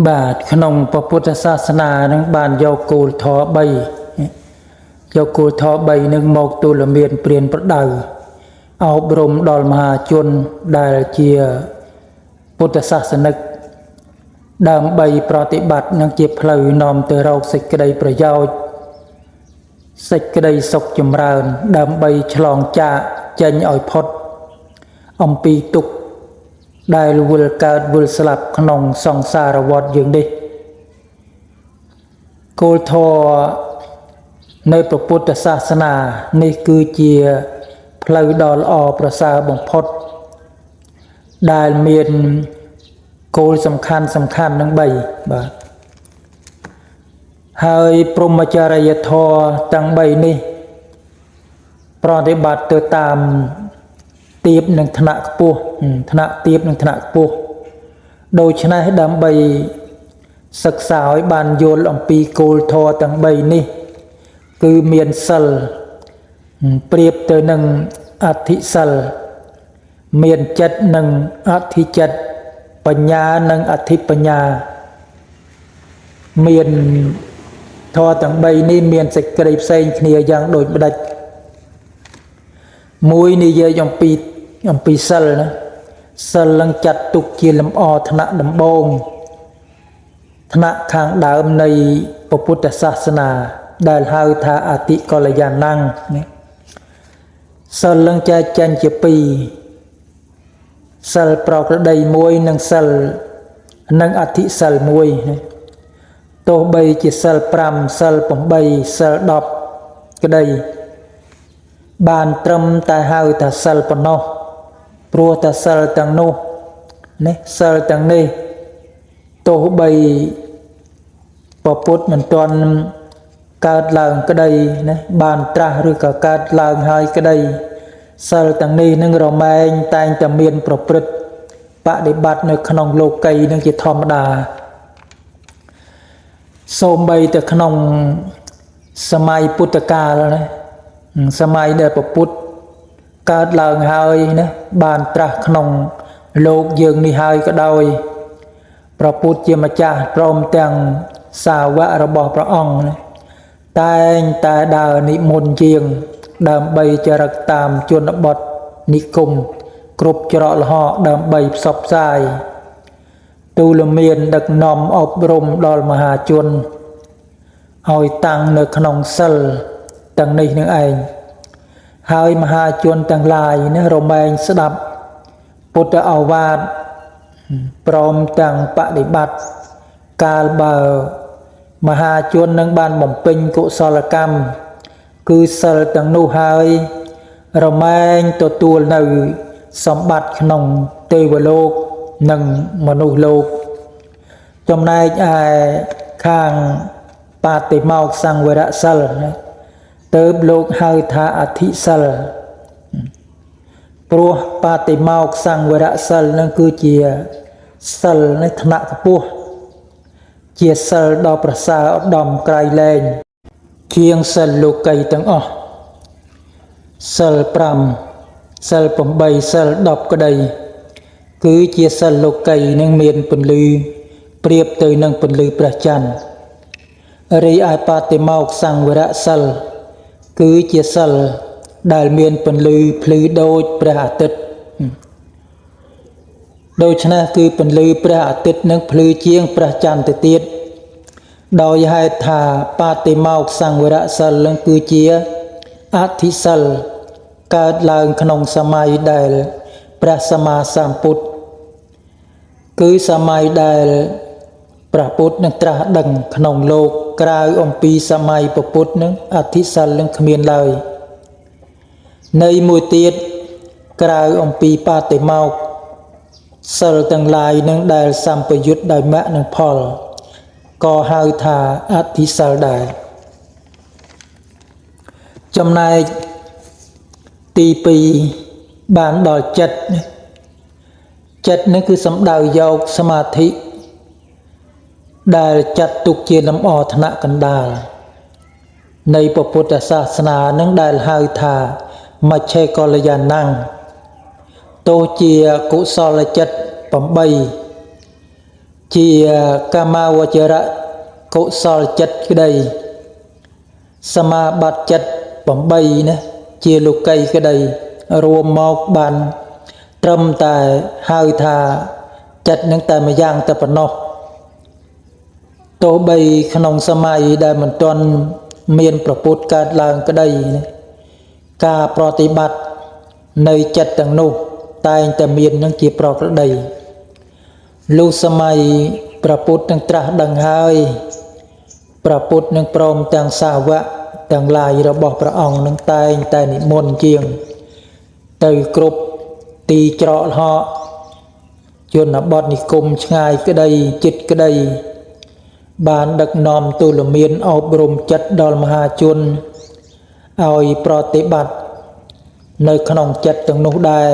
បាទក្នុងព្រះពុទ្ធសាសនានឹងបានយកគោលធម៌3យកគោលធម៌3នឹងមកទូលមានព្រានប្រដៅអប់រំដល់មហាជនដែលជាពុទ្ធសាសនិកដើម្បីប្រតិបត្តិនឹងជាផ្លូវនាំទៅរកសេចក្តីប្រយោជន៍សេចក្តីសុខចម្រើនដើម្បីឆ្លងចាកចេញឲ្យផុតអំពីទុក្ខដែលវិលកើតវិលស្លាប់ក្នុងសង្សារវដ្តយើងនេះគោលធម៌នៃព្រះពុទ្ធសាសនានេះគឺជាផ្លូវដ៏ល្អប្រសើរបំផុតដែលមានគោលសំខាន់សំខាន់នឹង3បាទហើយព្រហ្មចរិយធម៌ទាំង3នេះប្រតិបត្តិទៅតាមទៀបនិងថ្នាក់ខ្ពស់ថ្នាក់ទៀបនិងថ្នាក់ខ្ពស់ដូច្នេះដើម្បីសិក្សាឲ្យបានយល់អំពីគោលធម៌ទាំង3នេះគឺមានសិលប្រៀបទៅនឹងអធិសិលមានចិត្តនិងអធិចិត្តបញ្ញានិងអធិបញ្ញាមានធម៌ទាំង3នេះមានសេចក្តីផ្សេងគ្នាយ៉ាងដូចម្ដេចមួយនិយាយអំពីសិលណាសិលនឹងចាត់ទុកជាលម្អថ្នាក់ដំបូងថ្នាក់ខាងដើមនៃពុទ្ធសាសនាដែលហៅថាអតិកល្យាណੰណាសិលនឹងចែកចេញជាពីរសិលប្រក្រតីមួយនិងសិលនិងអធិសិលមួយណាទោះបីជាសិល5សិល8សិល10ក្តីបានត្រឹមតែហៅថាសិលប៉ុណ្ណោះព្រោះតែសិលទាំងនោះនេះសិលទាំងនេះទោះបីពពុទ្ធមិនទាន់កើតឡើងក្តីណាបានត្រាស់ឬក៏កើតឡើងហើយក្តីសិលទាំងនេះនឹងរមែងតែងតែមានប្រព្រឹត្តបដិបត្តិនៅក្នុងលោកីនឹងជាធម្មតាសូម្បីតែក្នុងសម័យពុទ្ធកាលណាសម័យដែលពពុទ្ធកើតឡើងហើយណាបានត្រាស់ក្នុងលោកយើងនេះហើយក៏ដោយព្រះពុទ្ធជាម្ចាស់ព្រមទាំងសាវករបស់ព្រះអង្គណាតែងតែដើរនិមន្តជាងដើម្បីចរិតតាមជនបទនិគមគ្រប់ច្រកល្ហកដើម្បីផ្សព្វផ្សាយទូលមានដឹកនាំអប់រំដល់មហាជនឲ្យតាំងនៅក្នុងសិលទាំងនេះនឹងឯងហើយមហាជនទាំងឡាយណារមែងស្ដាប់ពុទ្ធឱវាទព្រមទាំងបដិបត្តិកាលបើមហាជននឹងបានបំពេញកុសលកម្មគឺសិលទាំងនោះហើយរមែងទទួលនៅសម្បត្តិក្នុងទេវលោកនិងមនុស្សលោកចំណែកឯខាងបាតិមោក្សសង្វរសិលណាទៅលោកហៅថាអធិសិលព្រោះបាតិមោក្សសង្វរសិលនឹងគឺជាសិលនៃថ្នាក់ខ្ពស់ជាសិលដ៏ប្រសើរឧត្តមក្រៃលែងជាងសិលលោកីទាំងអស់សិល5សិល8សិល10ក្តីគឺជាសិលលោកីនឹងមានពន្លឺប្រៀបទៅនឹងពន្លឺព្រះច័ន្ទរីឯបាតិមោក្សសង្វរសិលគឺជាសិលដែលមានពន្លឺភ្លឺដូចព្រះអាទិត្យដូច្នេះគឺពន្លឺព្រះអាទិត្យនឹងភ្លឺជាងព្រះច័ន្ទទៅទៀតដោយហេតុថាបាតិមោក្សសង្វរសិលនឹងគឺជាអធិសិលកើតឡើងក្នុងសម័យដែលព្រះសម្មាសម្ពុទ្ធគឺសម័យដែលព្រះពុទ្ធនឹងត្រាស់ដឹងក្នុងលោកក្រៅអំពីសម័យព្រះពុទ្ធនឹងអធិសិលនឹងគ្មានឡើយនៃមួយទៀតក្រៅអំពីបាតិមោក្សសិលទាំងឡាយនឹងដែលសម្ពយុទ្ធដោយមគ្គនិងផលក៏ហៅថាអធិសិលដែរចំណែកទី2បានដល់ចិត្តចិត្តនេះគឺសំដៅយកសមាធិដែលចាត់ទុកជាលម្អថ្នាក់កណ្ដាលនៃពុទ្ធសាសនានឹងដែលហៅថាមជ្ឈេកល្យាណੰទោះជាកុសលចិត្ត8 ជាកាមាវចរៈកុសលចិត្តក្តីសមាបត្តិចិត្ត8ណាជាលោកីក្តីរួមមកបានត្រឹមតែហៅថាចិត្តនឹងតែម្យ៉ាងតែប៉ុណ្ណោះទោះបីក្នុងសម័យដែលមិនទាន់មានប្រពុតកើតឡើងក្តីណាការប្រតិបត្តិនៃចិត្តទាំងនោះតែងតែមាននឹងជាប្រក្រតីលុះសម័យព្រះពុទ្ធនឹងត្រាស់ដឹងហើយព្រះពុទ្ធនឹងព្រមទាំងសាវកទាំងឡាយរបស់ព្រះអង្គនឹងតែងតែនិមន្តជាងទៅគ្រប់ទីច្រកល្ហកជនបទនិគមឆ្ងាយក្តីចិត្តក្តីបានដឹកនាំទូលមានអប់រំចិត្តដល់មហាជនឲ្យប្រតិបត្តិនៅក្នុងចិត្តទាំងនោះដែរ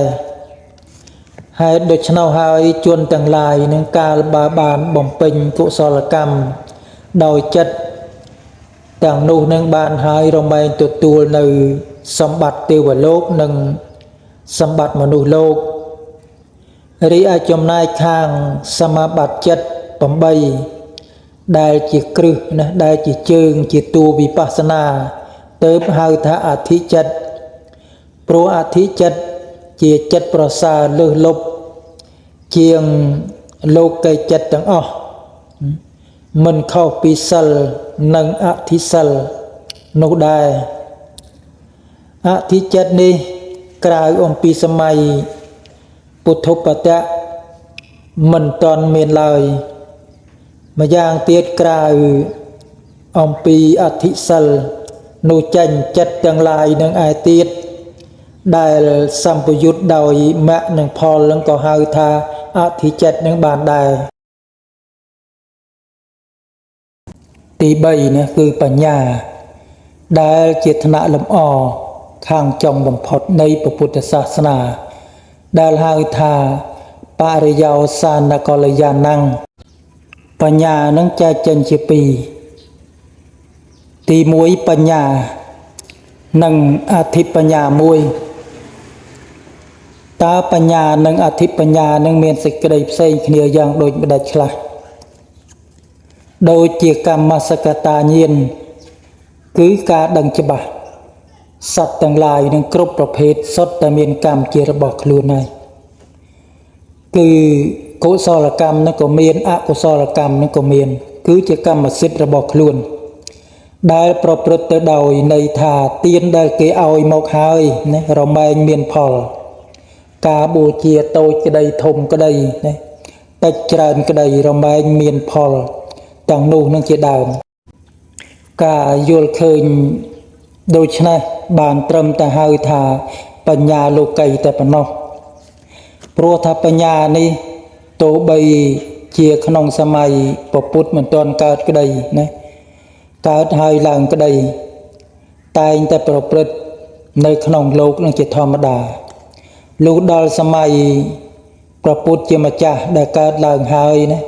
ហេតុដូច្នោះហើយជនទាំងឡាយនឹងកាលបើបានបំពេញកុសលកម្មដោយចិត្តទាំងនោះនឹងបានហើយរមែងទទួលនៅសម្បត្តិទេវលោកនិងសម្បត្តិមនុស្សលោករីឯចំណែកខាងសមាបត្តិចិត្ត8ដែលជាគ្រឹះណាដែលជាជើងជាតួវិបស្សនាទៅហៅថាអធិចិត្តព្រោះអធិចិត្តជាចិត្តប្រសើរលើសលប់ជាងលោកីចិត្តទាំងអស់មិនខុសពីសិលនិងអធិសិលនោះដែរអធិចិត្តនេះក្រៅអំពីសម័យពុទ្ធបតៈមិនទាន់មានឡើយម្យ៉ាងទៀតក្រៅអំពីអធិសិលនោះចេញចិត្តទាំងឡាយនឹងឯទៀតដែលសម្ពយុទ្ធដោយមគ្គនិងផលនឹងក៏ហៅថាអធិចិត្តនឹងបានដែរទី3នេះគឺបញ្ញាដែលជាថ្នាក់លម្អខាងចុងបំផុតនៃពុទ្ធសាសនាដែលហៅថាបរិយោសានកល្យាណੰបញ្ញានឹងចែកចេញជាពីរទី1បញ្ញានិងអធិបញ្ញាមួយតើបញ្ញានិងអធិបញ្ញានឹងមានសេចក្តីផ្សេងគ្នាយ៉ាងដូចម្តេចខ្លះដូចជាកម្មសកតាញាណគឺការដឹងច្បាស់សត្វទាំងឡាយនឹងគ្រប់ប្រភេទសុទ្ធតែមានកម្មជារបស់ខ្លួនហើយគឺកុសលកម្មនឹងក៏មានអកុសលកម្មនឹងក៏មានគឺជាកម្មសិទ្ធិរបស់ខ្លួនដែលប្រព្រឹត្តទៅដោយន័យថាទានដែលគេឲ្យមកហើយណារមែងមានផលការបូជាតូចក្តីធំក្តីណាតិចច្រើនក្តីរមែងមានផលទាំងនោះនឹងជាដើមការយល់ឃើញដូច្នេះបានត្រឹមតែហៅថាបញ្ញាលោកីតែប៉ុណ្ណោះព្រោះថាបញ្ញានេះទោះបីជាក្នុងសម័យពុទ្ធមិនទាន់កើតក្តីណាកើតហើយឡើងក្តីតែងតែប្រព្រឹត្តនៅក្នុងលោកនឹងជាធម្មតាលុះដល់សម័យព្រះពុទ្ធជាម្ចាស់ដែលកើតឡើងហើយណា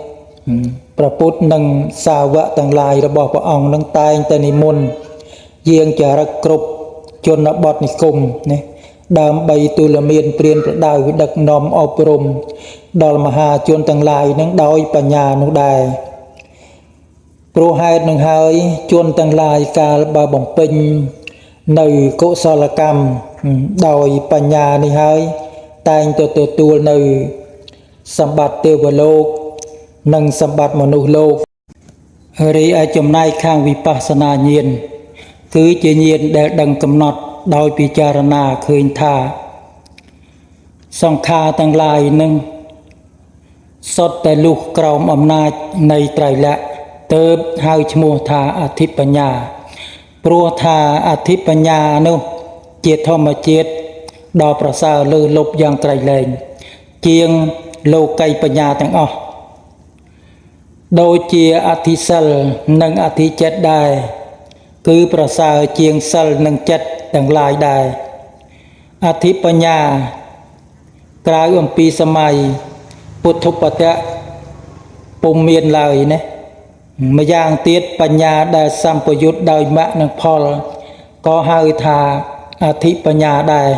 ព្រះពុទ្ធនិងសាវកទាំងឡាយរបស់ព្រះអង្គនឹងតែងតែនិមន្តយាងចារឹកគ្រប់ជនបទនិគមណាដើម្បីទូលមានព្រានប្រដៅដឹកនាំអប់រំដល់មហាជនទាំងឡាយនឹងដោយបញ្ញានោះដែរព្រោះហេតុនឹងហើយជនទាំងឡាយកាលបើបំពេញនៅកុសលកម្មដោយបញ្ញានេះហើយតែងទៅទទួលនៅសម្បត្តិទេវលោកនិងសម្បត្តិមនុស្សលោករីឯចំណែកខាងវិបស្សនាញាណគឺជាញាណដែលដឹងកំណត់ដោយពិចារណាឃើញថាសង្ខារទាំងឡាយនឹងសុទ្ធតែលុះក្រោមអំណាចនៃត្រៃលក្ខណ៍ទើបហៅឈ្មោះថាអធិបញ្ញាព្រោះថាអធិបញ្ញានោះជាធម្មជាតិដ៏ប្រសើរលើសលប់យ៉ាងក្រៃលែងជាងលោកីបញ្ញាទាំងអស់ដូចជាអធិសិលនិងអធិចិត្តដែរគឺប្រសើរជាងសិលនិងចិត្តទាំងឡាយដែរអធិបញ្ញាក្រៅអំពីសម័យពុទ្ធបតៈពុំមានឡើយណាម្យ៉ាងទៀតបញ្ញាដែលសម្ពយុទ្ធដោយមគ្គនិងផលក៏ហៅថាអធិបញ្ញាដែរ